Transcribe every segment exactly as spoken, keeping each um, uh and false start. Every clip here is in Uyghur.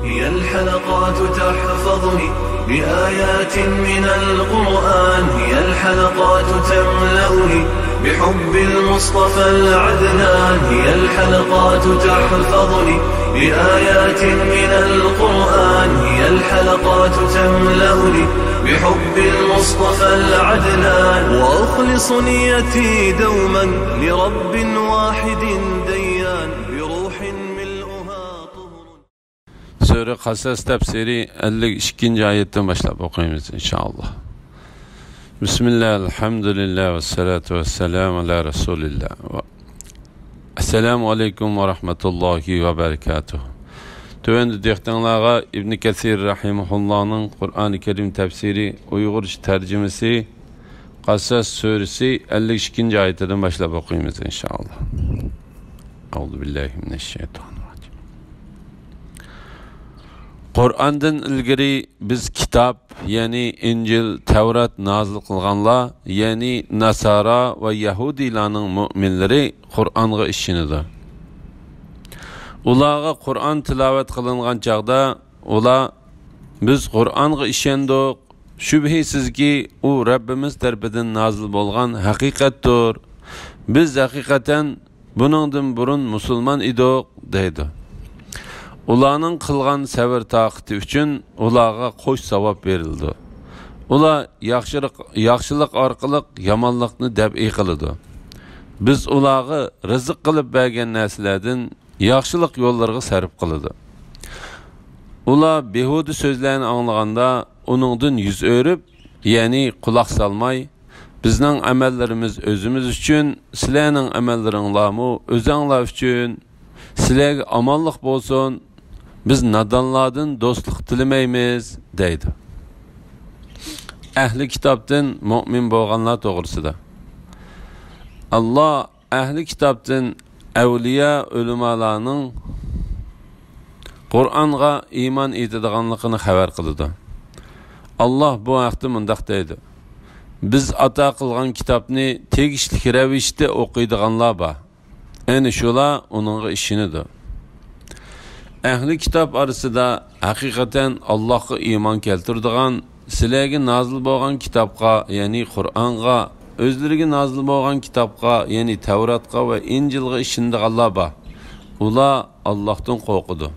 هي الحلقات تحفظني بآيات من القرآن، هي الحلقات تملأني بحب المصطفى العدنان، هي الحلقات تحفظني بآيات من القرآن، هي الحلقات تملأني بحب المصطفى العدنان، وأخلص نيتي دوما لرب واحد ديان، بروح ملؤها طهر. سۈرە قەسەس تەپسىرى ئەللىك ئىككىنچى ئايەتتىن باشلاپ ئوقۇيمىز، ئىنشائاللا. بىسمىللا، ئەلھەمدۇلىللا، ۋەسسالاتۇ ۋەسسالامۇ ئالا رەسۇلىللا. ئەسسالامۇ ئەلەيكۇم ۋە رەھمەتۇللاھى ۋە بەرىكاتۇھ. تۆۋەندە دىققىتىڭلارغا ئىبن كەسىر رەھىمەھۇللانىڭ قۇرئانى كەرىم تەپسىرى ئۇيغۇرچە تەرجىمىسى، قەسەس سۈرىسى ئەللىك ئىككىنچى ئايىتىدىن باشلاپ ئوقۇيمىز، ئىنشائاللا. ئەئۇزۇ بىللاھى مىنەششەيتانىررەجىم. قۇرئاندىن ئىلگىرى بىز كىتاب، يەنى ئىنجىل، تەۋرات نازىل قىلغانلار، يەنى ناسارا ۋە يەھۇدىيلارنىڭ مۆمىنلىرى قۇرئانغا ئىشىنىدۇ. ئۇلارغا قۇرئان تىلاۋەت قىلىنغان چاغدا ئۇلار، «بىز قۇرئانغا ئىشەندۇق، شۈبھىسىزكى، ئۇ رەببىمىز تەرىپىدىن نازىل بولغان ھەقىقەتتۇر. بىز ھەقىقەتەن بۇنىڭدىن بۇرۇن مۇسۇلمان ئىدۇق» دەيدۇ. ئۇلارنىڭ قىلغان سەۋر-تاقىتى ئۈچۈن ئۇلارغا قوش ساۋاب بېرىلىدۇ. ئۇلار ياخشىلىق، ياخشىلىق ئارقىلىق يامانلىقنى دەپئى قىلىدۇ. بىز ئۇلارغا رىزىق قىلىپ بەرگەن نەرسىلەردىن ياخشىلىق يوللىرىغا سەرپ قىلىدۇ. ئۇلار بىھۇدە سۆزلەرنى ئاڭلىغاندا، ئۇنىڭدىن يۈز ئۆرۈپ، يەنى قۇلاق سالماي، «بىزنىڭ ئەمەللىرىمىز ئۆزىمىز ئۈچۈن، سىلەرنىڭ ئەمەللىرىڭلارمۇ ئۆزەڭلار ئۈچۈن. سىلەرگە ئامانلىق بولسۇن، بىز نادانلاردىن دوستلۇق تىلىمەيمىز» دەيدۇ. ئەھلى كىتابتىن مۆمىن بولغانلار توغرىسىدا. ئاللا ئەھلى كىتابتىن ئەۋلىيا ئۆلىمالارنىڭ قۇرئانغا ئىمان ئېيتىدىغانلىقىنى خەۋەر قىلىدۇ. ئاللا بۇ ھەقتە مۇنداق دەيدۇ: «بىز ئاتا قىلغان كىتابنى تېگىشلىك رەۋىشتە ئوقۇيدىغانلار بار. ئەنە شۇلار ئۇنىڭغا ئىشىنىدۇ.» ئەھلى كىتاب ئارىسىدا ھەقىقەتەن ئاللاھقا ئىمان كەلتۈرىدىغان، سىلەرگە نازىل بولغان كىتابقا، يەنى قۇرئانغا، ئۆزلىرىگە نازىل بولغان كىتابقا، يەنى تەۋراتقا ۋە ئىنجىلغا ئىشىنىدىغانلار بار. ئۇلار ئاللاھتىن قورقىدۇ.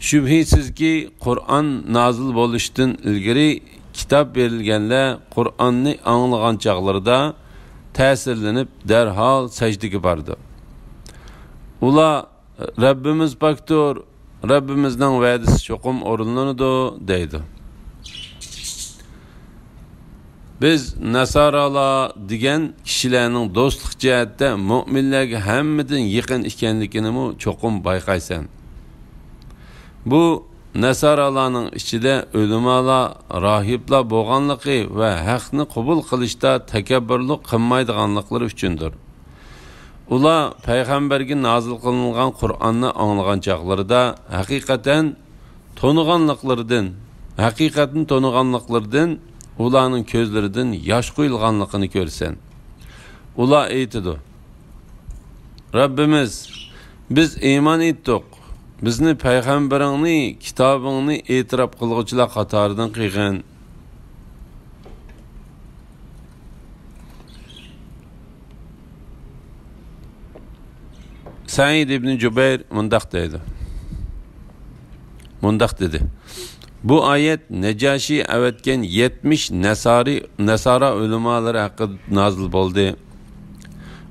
شۈبھىسىزكى، قۇرئان نازىل بولۇشتىن ئىلگىرى كىتاب بېرىلگەنلەر قۇرئاننى ئاڭلىغان چاغلىرىدا تەسىرلىنىپ، دەرھال سەجدىگە بارىدۇ. ئۇلار، «رەببىمىز پاكتۇر، رەببىمىزنىڭ ۋەدىسى چوقۇم ئورۇنلىنىدۇ» دەيدۇ. بىز ناسارالار دېگەن كىشىلەرنىڭ دوستلۇق جەھەتتە مۆمىنلەرگە ھەممىدىن يېقىن ئىكەنلىكىنىمۇ چوقۇم بايقايسەن. بۇ ناسارالارنىڭ ئىچىدە ئۆلىمالار، راھىبلار بولغانلىقى ۋە ھەقنى قوبۇل قىلىشتا تەكەببۇرلۇق قىلمايدىغانلىقلىرى ئۈچۈندۇر. ئۇلار پەيغەمبەرگە نازىل قىلىنغان قۇرئاننى ئاڭلىغان چاغلىرىدا، ھەقىقەتەن تونۇغانلىقلىرىدىن، ھەقىقەتنى تونۇغانلىقلىرىدىن ئۇلارنىڭ كۆزلىرىدىن ياش قۇيۇلغانلىقىنى كۆرىسەن. ئۇلار ئېيتىدۇ: «رەببىمىز، بىز ئىمان ئېيتتۇق. بىزنى پەيغەمبىرىڭنى، كىتابىڭنى ئېتىراپ قىلغۇچىلار قاتارىدىن قىلغىن.» سەئىد ئىبنى جۇبەير مۇنداق دەيدۇ، مۇنداق دېدى: «بۇ ئايەت نەجاشى ئەۋەتكەن يەتمىش نەسارى، نەسارا ئۆلىمالىرى ھەققىدە نازىل بولدى.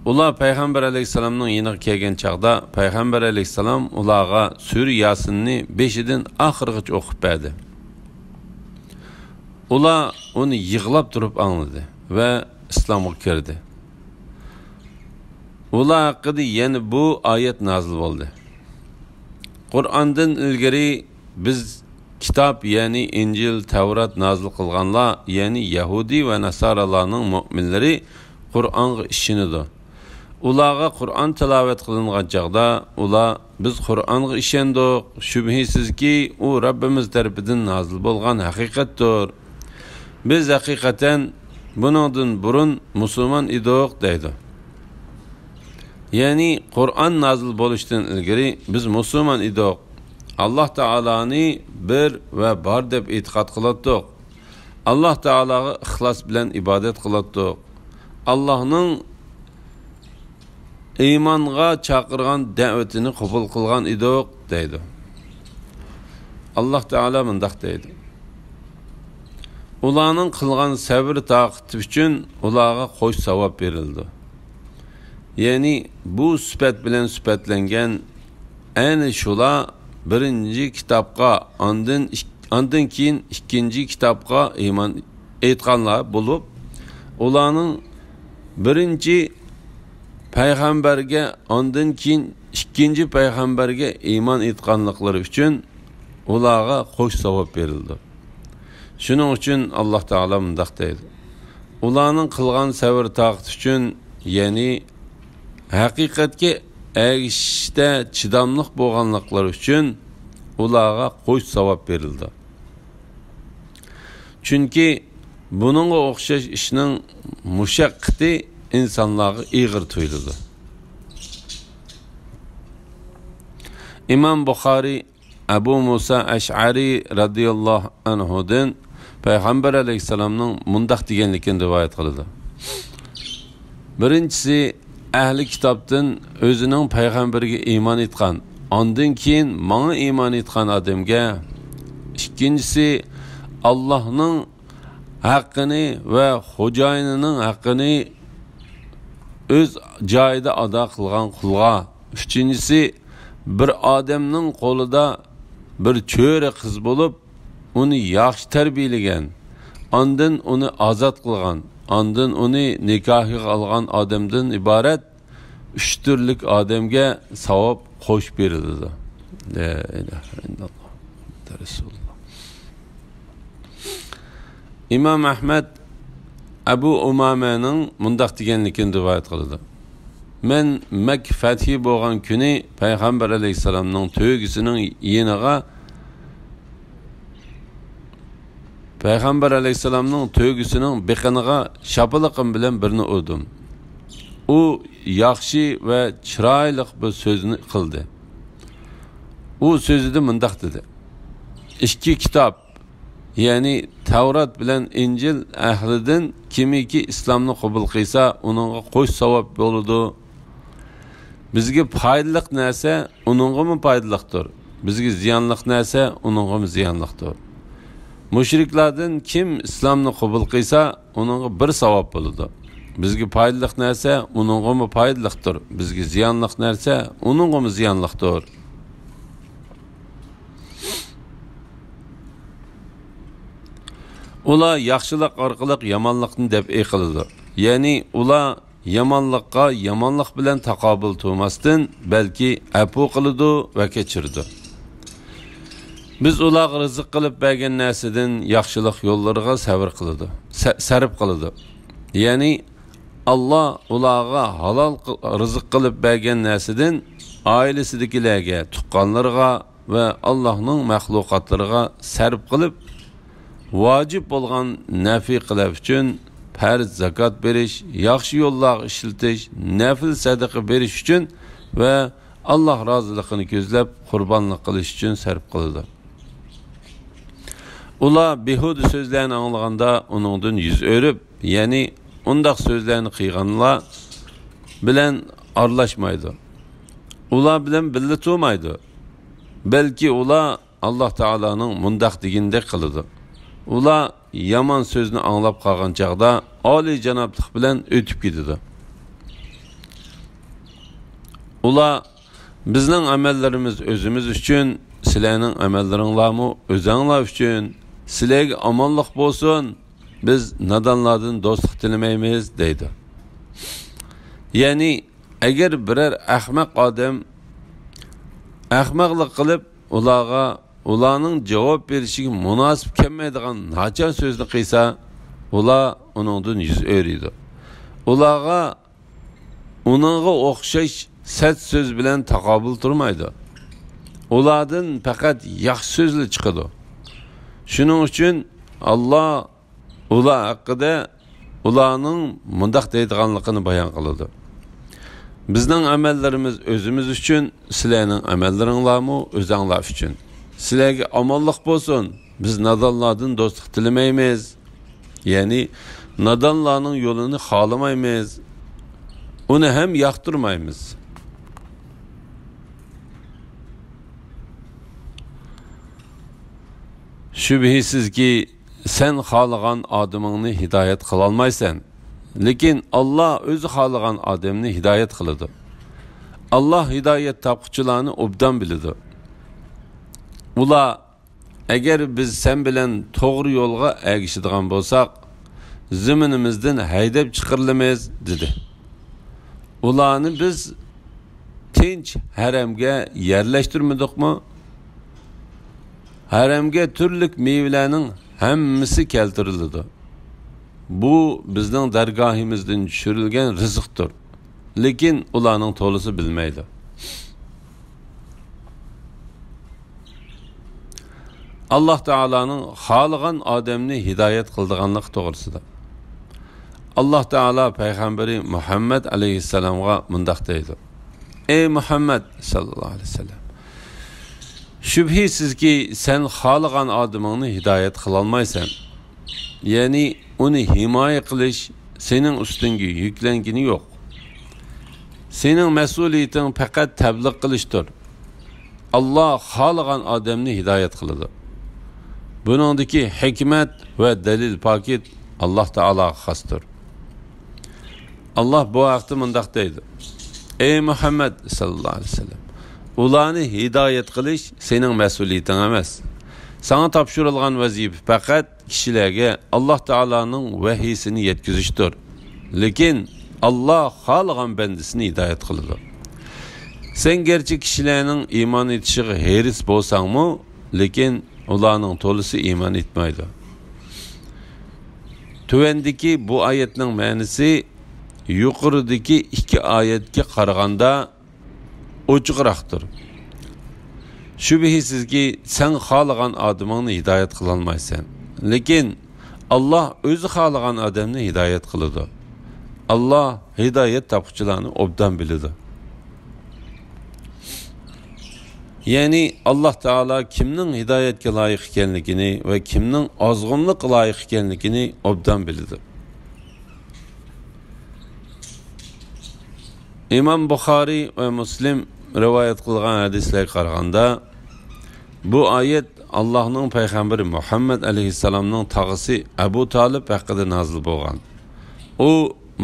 ئۇلار پەيغەمبەر ئەلەيھىسسالامنىڭ يېنىغا كەلگەن چاغدا، پەيغەمبەر ئەلەيھىسسالام ئۇلارغا سۈرە ياسىننى بېشىدىن ئاخىرغىچە ئوقۇپ بەردى. ئۇلار ئۇنى يىغلاپ تۇرۇپ ئاڭلىدى ۋە ئىسلامغا كىردى. ئۇلار ھەققىدە يەنە بۇ ئايەت نازىل بولدى: قۇرئاندىن ئىلگىرى بىز كىتاب، يەنى ئىنجىل، تەۋرات نازىل قىلغانلار، يەنى يەھۇدىي ۋە ناسارالارنىڭ مۆمىنلىرى قۇرئانغا ئىشىنىدۇ. ئۇلارغا قۇرئان تىلاۋەت قىلىنغان چاغدا، ئۇلار، بىز قۇرئانغا ئىشەندۇق، شۈبھىسىزكى، ئۇ رەببىمىز تەرىپىدىن نازىل بولغان ھەقىقەتتۇر. بىز ھەقىقەتەن بۇنىڭدىن بۇرۇن مۇسۇلمان ئىدۇق دەيدۇ. يەنى قۇرئان نازىل بولۇشتىن ئىلگىرى بىز مۇسۇلمان ئىدۇق. ئاللاھ تائالانى بىر ۋە بار دەپ ئېتىقاد قىلاتتۇق. ئاللاھ تائالاغا ئىخلاس بىلەن ئىبادەت قىلاتتۇق. ئاللاھنىڭ ئىمانغا چاقىرغان دەۋىتىنى قوبۇل قىلغان ئىدۇق، دەيدۇ. ئاللاھ تائالا مۇنداق دەيدۇ: ئۇلارنىڭ قىلغان سەۋر-تاقىتى ئۈچۈن ئۇلارغا قوش ساۋاب بېرىلىدۇ. يەنى بۇ سۈپەت بىلەن سۈپەتلەنگەن ئەنە شۇلار بىرىنچى كىتابقا، ئاندىن ئىك-، ئاندىن كېيىن ئىككىنچى كىتابقا ئىمان ئېيتقانلار بولۇپ، ئۇلارنىڭ بىرىنچى پەيغەمبەرگە، ئاندىن كېيىن ئىككىنچى پەيغەمبەرگە ئىمان ئېيتقانلىقلىرى ئۈچۈن ئۇلارغا قوش ساۋاب بېرىلىدۇ. شۇنىڭ ئۈچۈن ئاللاھ تائالا مۇنداق دەيدۇ: ئۇلارنىڭ قىلغان سەۋر-تاقىتى ئۈچۈن، يەنى ھەقىقەتكە ئەگىشىشتە چىداملىق بولغانلىقلىرى ئۈچۈن ئۇلارغا قوش ساۋاب بېرىلىدۇ. چۈنكى بۇنىڭغا ئوخشاش ئىشنىڭ مۇشەققىتى ئىنسانلارغا ئېغىر تۇيۇلىدۇ. ئىمام بۇخارىي ئەبۇ مۇسا ئەشئەرى رەزىياللاھۇ ئەنھۇدىن پەيغەمبەر ئەلەيھىسسالامنىڭ مۇنداق دېگەنلىكىنى رىۋايەت قىلىدۇ: بىرىنچىسى، ئەھلى كىتابتىن ئۆزىنىڭ پەيغەمبىرىگە ئىمان ئېيتقان، ئاندىن كېيىن ماڭا ئىمان ئېيتقان ئادەمگە. ئىككىنچىسى، ئاللاھنىڭ ھەققىنى ۋە خوجايىنىنىڭ ھەققىنى ئۆز جايىدا ئادا قىلغان قۇلغا. ئۈچىنچىسى، بىر ئادەمنىڭ قولىدا بىر چۆرە قىز بولۇپ، ئۇنى ياخشى تەربىيەلىگەن، ئاندىن ئۇنى ئازاد قىلغان، ئاندىن ئۇنى نىكاھىغا ئالغان ئادەمدىن ئىبارەت ئۈچ تۈرلۈك ئادەمگە ساۋاب قوشۇپ بېرىلىدۇ. لا ئىلاھە ئىللاللاھ، مۇھەممەدۇر رەسۇلۇللاھ. ئىمام ئەھمەد ئەبۇ ئۇمامەنىڭ مۇنداق دېگەنلىكىنى رىۋايەت قىلىدۇ: مەن مەككە فەتھى بولغان كۈنى پەيغەمبەر ئەلەيھىسسالامنىڭ تۆگىسىنىڭ يېنىغا، پەيغەمبەر ئەلەيھىسسالامنىڭ تۆگىسىنىڭ بېقىنىغا شاپىلىقىم بىلەن بىرنى ئۇردۇم. ئۇ ياخشى ۋە چىرايلىق بىر سۆزنى قىلدى. ئۇ سۆزىدە مۇنداق دېدى: ئىككى كىتاب، يەنى تەۋرات بىلەن ئىنجىل ئەھلىدىن كىمكى ئىسلامنى قوبۇل قىلسا، ئۇنىڭغا قوش ساۋاب بولىدۇ. بىزگە پايدىلىق نەرسە ئۇنىڭغىمۇ پايدىلىقتۇر، بىزگە زىيانلىق نەرسە ئۇنىڭغىمۇ زىيانلىقتۇر. مۇشرىكلاردىن كىم ئىسلامنى قوبۇل قىلسا، ئۇنىڭغا بىر ساۋاب بولىدۇ. بىزگە پايدىلىق نەرسە ئۇنىڭغىمۇ پايدىلىقتۇر، بىزگە زىيانلىق نەرسە ئۇنىڭغىمۇ زىيانلىقتۇر. ئۇلار ياخشىلىق ئارقىلىق يامانلىقنى دەپئى قىلىدۇ. يەنى ئۇلار يامانلىققا يامانلىق بىلەن تاقابىل تۇرماستىن، بەلكى ئەپۇ قىلىدۇ ۋە كەچۈرىدۇ. بىز ئۇلارغا رىزىق قىلىپ بەرگەن نەرسىدىن ياخشىلىق يوللىرىغا سەۋر قىلىدۇ، سە-، سەرپ قىلىدۇ. يەنى ئاللا ئۇلارغا ھالال قىل-، رىزىق قىلىپ بەرگەن نەرسىدىن ئائىلىسىدىكىلەرگە، تۇغقانلىرىغا ۋە ئاللاھنىڭ مەخلۇقاتلىرىغا سەرپ قىلىپ، ۋاجىپ بولغان نەپىقىلەر ئۈچۈن پەرز زاكات بېرىش، ياخشى يوللارغا ئىشلىتىش، نەپىل سەدىقە بېرىش ئۈچۈن ۋە ئاللاھ رازىلىقىنى كۆزلەپ قۇربانلىق قىلىش ئۈچۈن سەرپ قىلىدۇ. ئۇلار بىھۇدە سۆزلەرنى ئاڭلىغاندا ئۇنىڭدىن يۈز ئۆرۈپ، يەنى ئۇنداق سۆزلەرنى قىلغانلار بىلەن ئارىلاشمايدۇ. ئۇلار بىلەن بىللە تۇرمايدۇ. بەلكى ئۇلار ئاللاھ تائالانىڭ مۇنداق دېگىنىدەك قىلىدۇ. ئۇلار يامان سۆزنى ئاڭلاپ قالغان چاغدا ئالىيجانابلىق بىلەن ئۆتۈپ كېتىدۇ. ئۇلار، بىزنىڭ ئەمەللىرىمىز ئۆزىمىز ئۈچۈن، سىلەرنىڭ ئەمەللىرىڭلارمۇ ئۆزەڭلار ئۈچۈن. سىلەرگە ئامانلىق بولسۇن، بىز نادانلاردىن دوستلۇق تىلىمەيمىز، دەيدۇ. يەنى ئەگەر بىرەر ئەخمەق ئادەم ئەخمەقلىق قىلىپ، ئۇلارغا ئۇلارنىڭ جاۋاب بېرىشىگە مۇناسىپ كەلمەيدىغان ناچار سۆزنى قىلسا، ئۇلار ئۇنىڭدىن يۈز ئۆرۈيدۇ. ئۇلارغا ئۇنىڭغا ئوخشاش سەت سۆز بىلەن تاقابىل تۇرمايدۇ. ئۇلاردىن پەقەت ياخشى سۆزلا چىقىدۇ. شۇنىڭ ئۈچۈن ئاللا ئۇلار ھەققىدە ئۇلارنىڭ مۇنداق دەيدىغانلىقىنى بايان قىلىدۇ: بىزنىڭ ئەمەللىرىمىز ئۆزىمىز ئۈچۈن، سىلەرنىڭ ئەمەللىرىڭلارمۇ ئۆزەڭلار ئۈچۈن. سىلەرگە ئامانلىق بولسۇن، بىز نادانلاردىن دوستلۇق تىلىمەيمىز. يەنى نادانلارنىڭ يولىنى خالىمايمىز، ئۇنى ھەم ياقتۇرمايمىز. شۈبھىسىزكى، سەن خالىغان ئادىمىڭنى ھىدايەت قىلالمايسەن. لېكىن ئاللا ئۆزى خالىغان ئادەمنى ھىدايەت قىلىدۇ. ئاللا ھىدايەت تاپقۇچىلارنى ئوبدان بىلىدۇ. ئۇلار، ئەگەر بىز سەن بىلەن توغرا يولغا ئەگىشىدىغان بولساق، زېمىنىمىزدىن ھەيدەپ چىقىرىلىمىز، دېدى. ئۇلارنى بىز تىنچ ھەرەمگە يەرلەشتۈرمىدۇقمۇ؟ ھەرەمگە تۈرلۈك مېۋىلەرنىڭ ھەممىسى كەلتۈرۈلىدۇ. بۇ بىزنىڭ دەرگاھىمىزدىن چۈشۈرۈلگەن رىزىقتۇر. لېكىن ئۇلارنىڭ تولىسى بىلمەيدۇ. ئاللا تائالانىڭ خالىغان ئادەمنى ھىدايەت قىلىدىغانلىقى توغرىسىدا. ئاللا تائالا پەيغەمبىرى مۇھەممەد ئەلەيھىسسالامغا مۇنداق دەيدۇ: ئەي مۇھەممەد ساللاللاھۇ ئەلەيھى ۋەسەللەم، شۈبھىسىزكى، سەن خالىغان ئادىمىڭنى ھىدايەت قىلالمايسەن. يەنى ئۇنى ھىمايە قىلىش سېنىڭ ئۈستۈڭگە يۈكلەنگىنى يوق. سېنىڭ مەسئۇلىيىتىڭ پەقەت تەبلىغ قىلىشتۇر. ئاللا خالىغان ئادەمنى ھىدايەت قىلىدۇ. بۇنىڭدىكى ھېكمەت ۋە دەلىل پاكىت ئاللا تائالاغا خاستۇر. ئاللا بۇ ھەقتە مۇنداق دەيدۇ: ئەي مۇھەممەد ساللاللاھۇ ئەلەيھى ۋەسەللەم، ئۇلارنى ھىدايەت قىلىش سېنىڭ مەسئۇلىيىتىڭ ئەمەس. ساڭا تاپشۇرۇلغان ۋەزىپە پەقەت كىشىلەرگە ئاللا تائالانىڭ ۋەھىيسىنى يەتكۈزۈشتۇر. لېكىن ئاللا خالىغان بەندىسىنى ھىدايەت قىلىدۇ. سەن گەرچە كىشىلەرنىڭ ئىمان ئېيتىشىغا ھېرىس بولساڭمۇ، لېكىن ئۇلارنىڭ تولىسى ئىمان ئېيتمايدۇ. تۆۋەندىكى بۇ ئايەتنىڭ مەنىسى يۇقىرىدىكى ئىككى ئايەتكە قارىغاندا ئوچۇقراقتۇر. شۈبھىسىزكى، سەن خالىغان ئادىمىڭنى ھىدايەت قىلالمايسەن. لېكىن ئاللا ئۆزى خالىغان ئادەمنى ھىدايەت قىلىدۇ. ئاللا ھىدايەت تاپقۇچىلارنى ئوبدان بىلىدۇ. يەنى ئاللا تائالا كىمنىڭ ھىدايەتكە لايىق ئىكەنلىكىنى ۋە كىمنىڭ ئازغۇنلۇققا لايىق ئىكەنلىكىنى ئوبدان بىلىدۇ. ئىمام بۇخارىي ۋە مۇسلىم رىۋايەت قىلغان ھەدىسلەرگە قارىغاندا، بۇ ئايەت ئاللاھنىڭ پەيغەمبىرى مۇھەممەد ئەلەيھىسسالامنىڭ تاغىسى ئەبۇ تالىپ ھەققىدە نازىل بولغان. ئۇ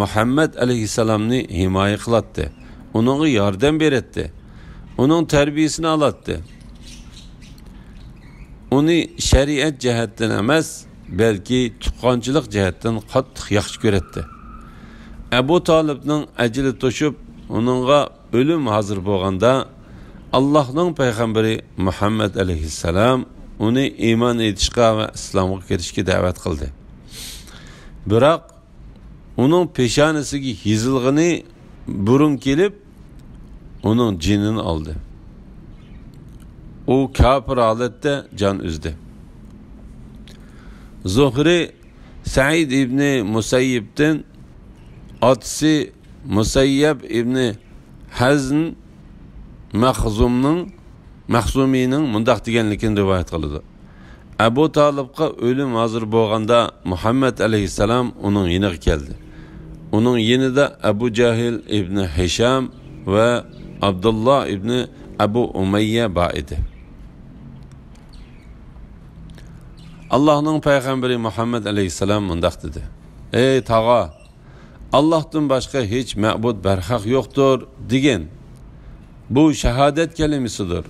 مۇھەممەد ئەلەيھىسسالامنى ھىمايە قىلاتتى، ئۇنىڭغا ياردەم بېرەتتى، ئۇنىڭ تەربىيىسىنى ئالاتتى. ئۇنى شەرىئەت جەھەتتىن ئەمەس، بەلكى تۇغقانچىلىق جەھەتتىن قاتتىق ياخشى كۆرەتتى. ئەبۇ تالىپنىڭ ئەجىلى توشۇپ، ئۇنىڭغا ئۆلۈم ھازىر بولغاندا، ئاللاھنىڭ پەيغەمبىرى مۇھەممەد ئەلەيھىسسالام ئۇنى ئىمان ئېيتىشقا ۋە ئىسلامغا كىرىشكە دەۋەت قىلدى. بىراق ئۇنىڭ پېشانىسىگە يېزىلغىنى بۇرۇن كېلىپ، ئۇنىڭ جېنىنى ئالدى. ئۇ كاپىر ھالەتتە جان ئۈزدى. زۇھرى سەئىد ئىبنى مۇسەييىبتىن، ئاتىسى مۇسەييەب ئىبنى ھەزن مەخزۇمنىڭ، مەخزۇمىنىڭ مۇنداق دېگەنلىكىنى رىۋايەت قىلىدۇ: ئەبۇ تالىپقا ئۆلۈم ھازىر بولغاندا، مۇھەممەد ئەلەيھىسسالام ئۇنىڭ يېنىغا كەلدى. ئۇنىڭ يېنىدا ئەبۇ جەھىل ئىبنى ھىشام ۋە ئابدۇللا ئىبنى ئەبۇ ئۇمەييە بار ئىدى. ئاللاھنىڭ پەيغەمبىرى مۇھەممەد ئەلەيھىسسالام مۇنداق دېدى: ئەي تاغا، ئاللاھتىن باشقا ھېچ مەبۇد بەرھەق يوقتۇر، دېگىن. بۇ شاھادەت كەلىمىسىدۇر.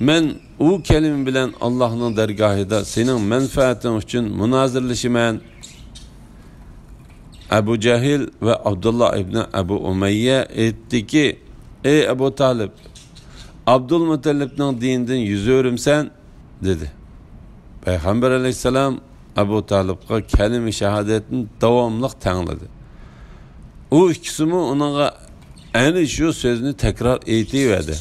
مەن ئۇ كەلىمە بىلەن ئاللاھنىڭ دەرگاھىدا سېنىڭ مەنپەئەتىڭ ئۈچۈن مۇنازىرىلىشىمەن. ئەبۇ جەھىل ۋە ئابدۇللا ئىبنى ئەبۇ ئۇمەييە ئېيتتىكى: ئەي ئەبۇ تالىپ، ئابدۇلمۇتەللىپنىڭ دىنىدىن يۈز ئۆرۈمسەن؟ دېدى. پەيغەمبەر ئەلەيھىسسالام ئەبۇ تالىپقا كەلىمە شاھادەتنى داۋاملىق تەڭلىدى. ئۇ ئىككىسىمۇ ئۇنىڭغا ئەنە شۇ سۆزنى تەكرار ئېيتىۋەردى.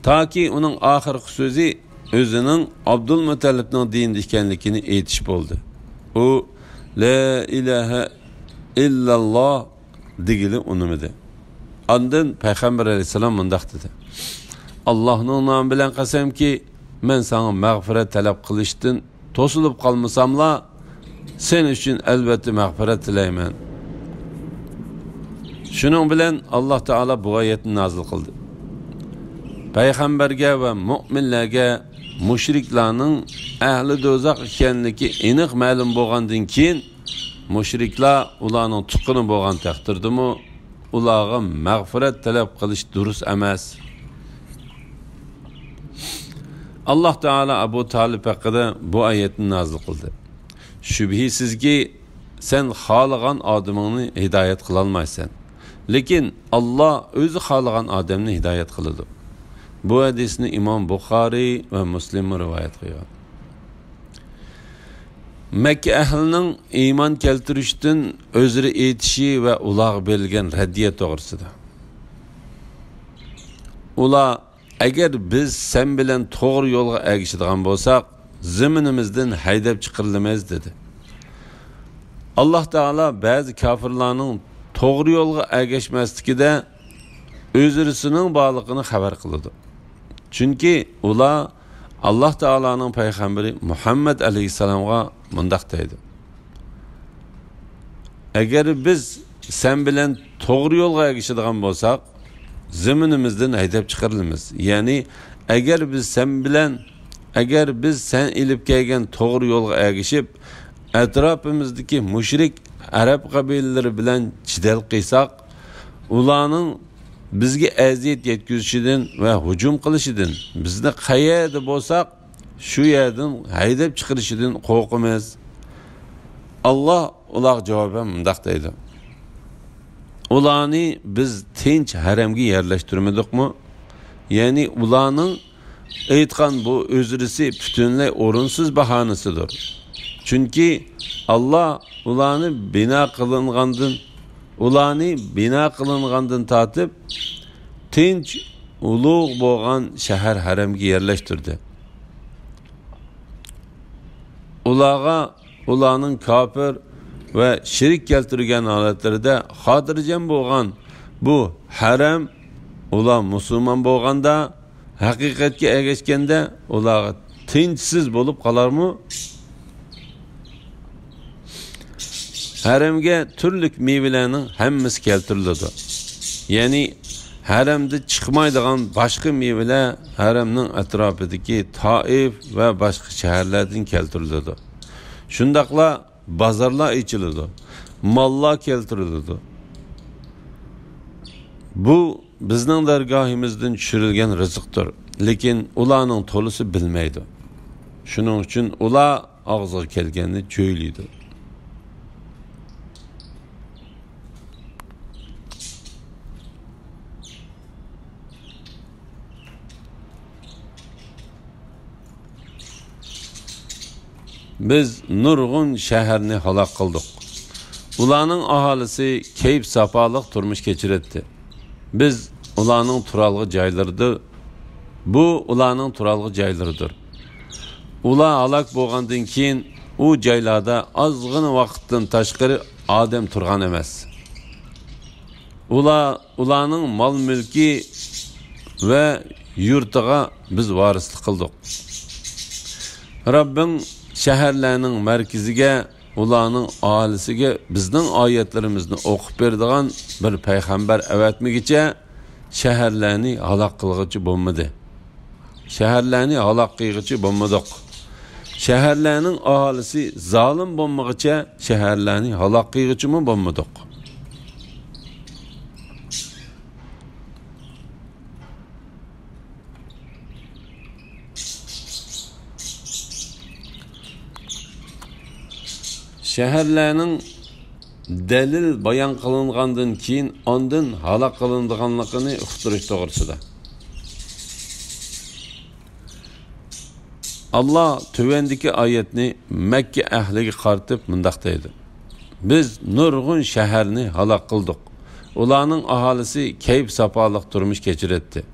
تاكى ئۇنىڭ ئاخىرقى سۆزى ئۆزىنىڭ ئابدۇلمۇتەللىپنىڭ دىنىدا ئىكەنلىكىنى ئېيتىش بولدى. ئۇ لا ئىلاھە ئىللاللا دېگىلى ئۇنىمىدى. ئاندىن پەيغەمبەر ئەلەيھىسسالام مۇنداق دېدى: ئاللاھنىڭ نامى بىلەن قەسەمكى، مەن ساڭا مەغپىرەت تەلەپ قىلىشتىن توسۇلۇپ قالمىساملا، سەن ئۈچۈن ئەلۋەتتە مەغپىرەت تىلەيمەن. شۇنىڭ بىلەن ئاللاھ تائالا بۇ ئايەتنى نازىل قىلدى. پەيغەمبەرگە ۋە مۆمىنلەرگە مۇشرىكلارنىڭ ئەھلى دوزاخ ئىكەنلىكى ئېنىق مەلۇم بولغاندىن كېيىن، مۇشرىكلار ئۇلارنىڭ تۇغقىنى بولغان تەقدىردىمۇ، ئۇلارغا مەغپىرەت تەلەپ قىلىش دۇرۇس ئەمەس. ئاللاھ تائالا ئەبۇ تالىپ ھەققىدە بۇ ئايەتنى نازىل قىلدى. شۈبھىسىزكى، سەن خالىغان ئادىمىڭنى ھىدايەت قىلالمايسەن. لېكىن ئاللاھ ئۆزى خالىغان ئادەمنى ھىدايەت قىلىدۇ. بۇ ھەدىسنى ئىمام بۇخارىي ۋە مۇسلىممۇ رىۋايەت قىلغان. مەككە ئەھلىنىڭ ئىمان كەلتۈرۈشتىن ئۆزرە ئېيتىشى ۋە ئۇلارغا بېرىلگەن رەددىيە توغرىسىدا. ئۇلار، «ئەگەر بىز سەن بىلەن توغرا يولغا ئەگىشىدىغان بولساق، زېمىنىمىزدىن ھەيدەپ چىقىرىلىمىز» دېدى. ئاللاھ تائالا بەزى كاپىرلارنىڭ توغرا يولغا ئەگەشمەسلىكىدە ئۆزرىسىنىڭ بارلىقىنى خەۋەر قىلىدۇ. چۈنكى ئۇلار ئاللاھ تائالانىڭ پەيغەمبىرى مۇھەممەد ئەلەيھىسسالامغا مۇنداق دەيدۇ: «ئەگەر بىز سەن بىلەن توغرا يولغا ئەگىشىدىغان بولساق، زېمىنىمىزدىن ھەيدەپ چىقىرىلىمىز.» يەنى، ئەگەر بىز سەن بىلەن، ئەگەر بىز سەن ئېلىپ كەلگەن توغرا يولغا ئەگىشىپ، ئەتراپىمىزدىكى مۇشرىك ئەرەب قەبىلىلىرى بىلەن جېدەل قىلساق، ئۇلارنىڭ بىزگە ئەزىيەت يەتكۈزۈشىدىن ۋە ھۇجۇم قىلىشىدىن، بىزنى قەيەردە بولساق، شۇ يەردىن ھەيدەپ چىقىرىشىدىن قورقىمىز. ئاللاھ ئۇلارغا جاۋابەن مۇنداق دەيدۇ: «ئۇلارنى بىز تىنچ ھەرەمگە يەرلەشتۈرمىدۇقمۇ؟ يەنى ئۇلارنىڭ ئېيتقان بۇ ئۆزرىسى پۈتۈنلەي ئورۇنسىز باھانىسىدۇر. چۈنكى ئاللاھ ئۇلارنى بىنا قىلىنغاندىن، ئۇلارنى بىنا قىلىنغاندىن تارتىپ تىنچ، ئۇلۇغ بولغان شەھەر ھەرەمگە يەرلەشتۈردى. ئۇلارغا ئۇلارنىڭ كاپىر ۋە شېرىك كەلتۈرگەن ھالەتلىرىدە خاتىرجەم بولغان بۇ ھەرەم، ئۇلار مۇسۇلمان بولغاندا، ھەقىقەتكە ئەگەشكەندە ئۇلارغا تىنچسىز بولۇپ قالارمۇ؟» ھەرەمگە تۈرلۈك مېۋىلەرنىڭ ھەممىسى كەلتۈرۈلىدۇ. يەنى ھەرەمدىن چىقمايدىغان باشقا مېۋىلەر ھەرەمنىڭ ئەتراپىدىكى تائىف ۋە باشقا شەھەرلەردىن كەلتۈرۈلىدۇ. شۇنداقلا بازارلار ئېچىلىدۇ، ماللار كەلتۈرۈلىدۇ. بۇ بىزنىڭ دەرگاھىمىزدىن چۈشۈرۈلگەن رىزىقتۇر، لېكىن ئۇلارنىڭ تولىسى بىلمەيدۇ. شۇنىڭ ئۈچۈن ئۇلار ئاغزىغا كەلگەننى جۆيلەيدۇ. بىز نۇرغۇن شەھەرنى ھالاك قىلدۇق. ئۇلارنىڭ ئاھالىسى كەيپ-ساپالىق تۇرمۇش كەچۈرەتتى. بىز ئۇلارنىڭ تۇرالغۇ جايلىرىدا، بۇ ئۇلارنىڭ تۇرالغۇ جايلىرىدۇر. ئۇلار ھالاك بولغاندىن كېيىن، ئۇ جايلاردا ئازغىنە ۋاقىتتىن تاشقىرى ئادەم تۇرغان ئەمەس. ئۇلار، ئۇلارنىڭ مال-مۈلكى ۋە يۇرتىغا بىز ۋارىسلىق قىلدۇق. رەببىڭ شەھەرلەرنىڭ مەركىزىگە، ئۇلارنىڭ ئاھالىسىگە بىزنىڭ ئايەتلىرىمىزنى ئوقۇپ بېرىدىغان بىر پەيغەمبەر ئەۋەتمىگىچە، شەھەرلەرنى ھالاك قىلغۇچى بولمىدى. شەھەرلەرنى ھالاك قىلغۇچى بولمىدۇق. شەھەرلەرنىڭ ئاھالىسى زالىم بولمىغۇچە، شەھەرلەرنى ھالاك قىلغۇچىمۇ بولمىدۇق. شەھەرلەرنىڭ دەلىل بايان قىلىنغاندىن كېيىن، ئاندىن ھالاك قىلىنىدىغانلىقىنى ئۇقتۇرۇش توغرىسىدا. ئاللا تۆۋەندىكى ئايەتنى مەككە ئەھلىگە قارىتىپ مۇنداق دەيدۇ: «بىز نۇرغۇن شەھەرنى ھالاك قىلدۇق. ئۇلارنىڭ ئاھالىسى كەيپ-ساپالىق تۇرمۇش كەچۈرەتتى.»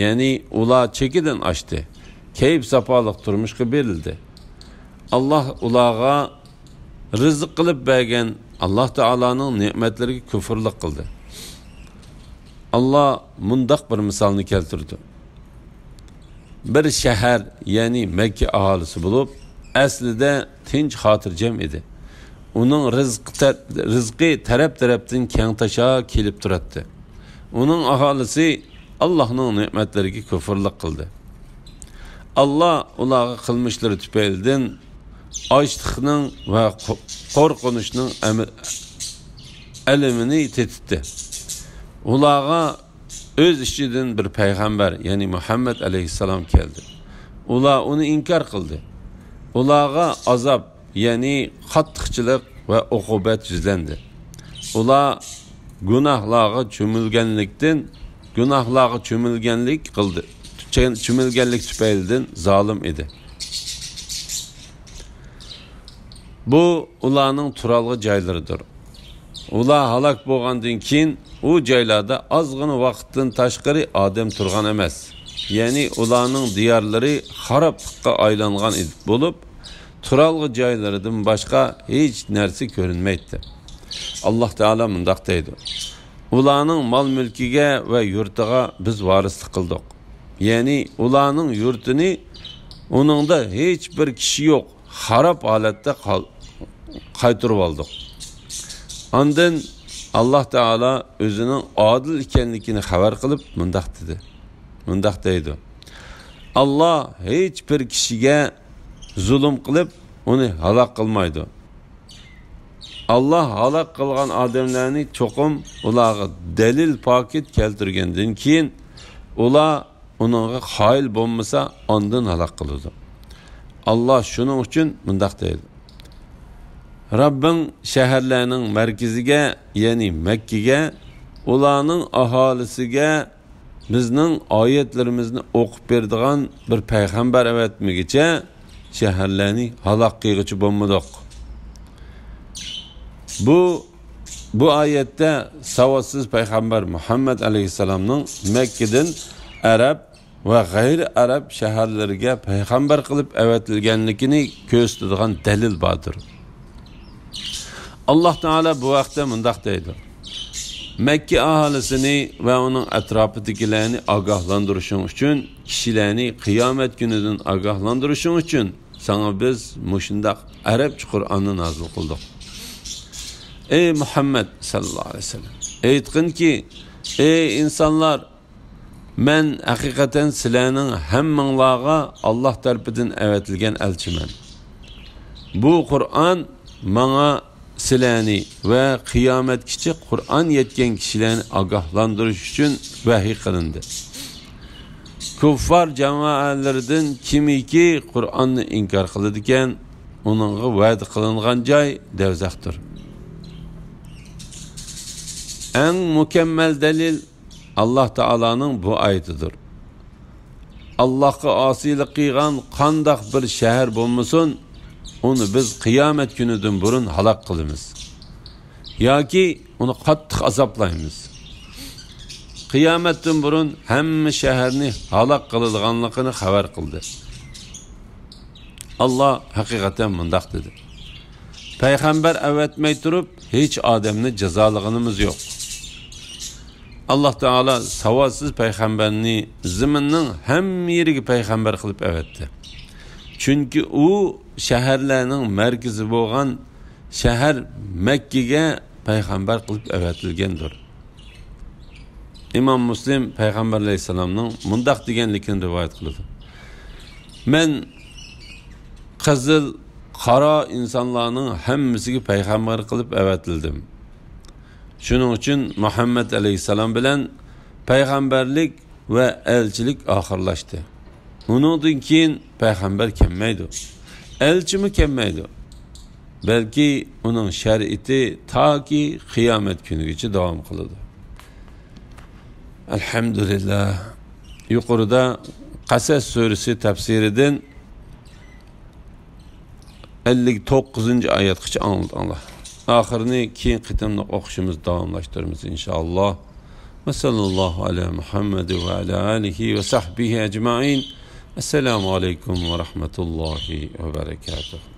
يەنى ئۇلار چېكىدىن ئاشتى، كەيپ-ساپالىق تۇرمۇشقا بېرىلدى. ئاللا ئۇلارغا رىزىق قىلىپ بەرگەن ئاللا تائالانىڭ نېمەتلىرىگە كۇفرلۇق قىلدى. ئاللا مۇنداق بىر مىسالنى كەلتۈردى. بىر شەھەر، يەنى مەككە ئاھالىسى بولۇپ، ئەسلىدە تىنچ، خاتىرجەم ئىدى. ئۇنىڭ رىزقى تە-، رىزقى تەرەپ-تەرەپتىن كەڭتاشا كېلىپ تۇراتتى. ئۇنىڭ ئاھالىسى ئاللاھنىڭ نېمەتلىرىگە كۇفرلۇق قىلدى. ئاللا ئۇلارغا قىلمىشلىرى تۈپەيلىدىن ئاچلىقنىڭ ۋە قو-، قورقۇنچنىڭ ئەمە-، ئەلىمىنى تېتىتتى. ئۇلارغا ئۆز ئىچىدىن بىر پەيغەمبەر، يەنى مۇھەممەد ئەلەيھىسسالام كەلدى. ئۇلار ئۇنى ئىنكار قىلدى. ئۇلارغا ئازاب، يەنى قاتتىقچىلىق ۋە ئوقۇبەت يۈزلەندى. ئۇلار گۇناھلارغا چۆمۈلگەنلىكتىن، گۇناھلارغا چۆمۈلگەنلىك قىلدى، چۆمۈلگەنلىك تۈپەيلىدىن زالىم ئىدى. بۇ ئۇلارنىڭ تۇرالغۇ جايلىرىدۇر. ئۇلار ھالاك بولغاندىن كېيىن، ئۇ جايلاردا ئازغىنا ۋاقىتتىن تاشقىرى ئادەم تۇرغان ئەمەس. يەنى ئۇلارنىڭ دىيارلىرى خارابلىققا ئايلانغان ئىدى بولۇپ، تۇرالغۇ جايلىرىدىن باشقا ھېچ نەرسە كۆرۈنمەيتتى. ئاللاھ تائالا مۇنداق دەيدۇ: ئۇلارنىڭ مال-مۈلكىگە ۋە يۇرتىغا بىز ۋارىسلىق قىلدۇق. يەنى ئۇلارنىڭ يۇرتىنى، ئۇنىڭدا ھېچ بىر كىشى يوق، خاراب ھالەتتە قال-، قايتۇرۇۋالدۇق. ئاندىن ئاللاھ تائالا ئۆزىنىڭ ئادىل ئىكەنلىكىنى خەۋەر قىلىپ مۇنداق دېدى، مۇنداق دەيدۇ: ئاللاھ ھېچ بىر كىشىگە زۇلۇم قىلىپ، ئۇنى ھالاك قىلمايدۇ. ئاللاھ ھالاك قىلغان ئادەملەرنى چوقۇم ئۇلارغا دەلىل پاكىت كەلتۈرگەندىن كېيىن، ئۇلار ئۇنىڭغا قايىل بولمىسا، ئاندىن ھالاك قىلىدۇ. ئاللاھ شۇنىڭ ئۈچۈن مۇنداق دەيدۇ: رەببىڭ شەھەرلەرنىڭ مەركىزىگە، يەنى مەككىگە، ئۇلارنىڭ ئاھالىسىگە بىزنىڭ ئايەتلىرىمىزنى ئوقۇپ بېرىدىغان بىر پەيغەمبەر ئەۋەتمىگۈچە، شەھەرلەرنى ھالاك قىلغۇچى بولمىدۇق. بۇ، بۇ ئايەتتە ساۋاتسىز پەيغەمبەر مۇھەممەد ئەلەيھىسسالامنىڭ مەككىدىن ئەرەب ۋە غەيرىي ئەرەب شەھەرلىرىگە پەيغەمبەر قىلىپ ئەۋەتىلگەنلىكىنى كۆرسىتىدىغان دەلىل باردۇر. ئاللاھ تائالا بۇ ھەقتە مۇنداق دەيدۇ: مەككە ئاھالىسىنى ۋە ئۇنىڭ ئەتراپىدىكىلەرنى ئاگاھلاندۇرۇشۇڭ ئۈچۈن كىشىلەرنى قىيامەت كۈنىدىن ئاگاھلاندۇرۇشۇڭ ئۈچۈن ساڭا بىز مۇشۇنداق ئەرەبچە قۇرئاننى نازىل قىلدۇق. ئەي مۇھەممەد سەللەللاھۇ ئەلەيھى ۋەسەللەم، ئېيتقىنكى، ئەي ئىنسانلار، مەن ھەقىقەتەن سىلەرنىڭ ھەممىڭلارغا ئاللاھ تەرىپىدىن ئەۋەتىلگەن ئەلچىمەن. بۇ قۇرئان ماڭا سىلەرنى ۋە قىيامەتكىچە قۇرئان يەتكەن كىشىلەرنى ئاگاھلاندۇرۇش ئۈچۈن ۋەھىي قىلىندى. كۇففار جامائەلىرىدىن كىمكى قۇرئاننى ئىنكار قىلىدىكەن، ئۇنىڭغا ۋەدە قىلىنغان جاي دەۋزەختۇر. ئەڭ مۇكەممەل دەلىل ئاللاھ تائالانىڭ بۇ ئايىتىدۇر. ئاللاھقا ئاسىيلىق قىلغان قانداق بىر شەھەر بولمىسۇن، ئۇنى بىز قىيامەت كۈنىدىن بۇرۇن ھالاك قىلىمىز ياكى ئۇنى قاتتىق ئازابلايمىز. قىيامەتتىن بۇرۇن ھەممە شەھەرنى ھالاك قىلىدىغانلىقىنى خەۋەر قىلدى. ئاللاھ ھەقىقەتەن مۇنداق دېدى: پەيغەمبەر ئەۋەتمەي تۇرۇپ، ھېچ ئادەمنى جازالىغىنىمىز يوق. ئاللاھ تائالا ساۋاتسىز پەيغەمبەرنى زېمىننىڭ ھەممە يېرىگە پەيغەمبەر قىلىپ ئەۋەتتى. چۈنكى ئۇ شەھەرلەرنىڭ مەركىزى بولغان شەھەر مەككىگە پەيغەمبەر قىلىپ ئەۋەتىلگەندۇر. ئىمام مۇسلىم پەيغەمبەر ئەلەيھىسسالامنىڭ مۇنداق دېگەنلىكىنى رىۋايەت قىلىدۇ: مەن قىزىل، قارا ئىنسانلارنىڭ ھەممىسىگە پەيغەمبەر قىلىپ ئەۋەتىلدىم. شۇنىڭ ئۈچۈن مۇھەممەد ئەلەيھىسسالام بىلەن پەيغەمبەرلىك ۋە ئەلچىلىك ئاخىرلاشتى. ئۇنىڭدىن كېيىن پەيغەمبەر كەلمەيدۇ، ئەلچىمۇ كەلمەيدۇ، بەلكى ئۇنىڭ شەرىئىتى تاكى قىيامەت كۈنىگىچە داۋام قىلىدۇ. ئەلھەمدۇلىللا. يۇقىرىدا قەسەس سۈرىسى تەپسىرىدىن ئەللىك توققۇزىنچى ئايەتكىچە ئاڭلىدىڭلار. ئاخىرىنى كېيىنكى قېتىملىق ئوقۇشىمىز داۋاملاشتۇرىمىز، ئىنشائاللا. ۋە سەللەللاھۇ ئەلا مۇھەممەد ۋە ئەلا ئالىھى ۋە سەھبىھى ئەجمەئىن. ئەسسالامۇ ئەلەيكۇم ۋە رەھمەتۇللاھى ۋە بەرەكاتۇھ.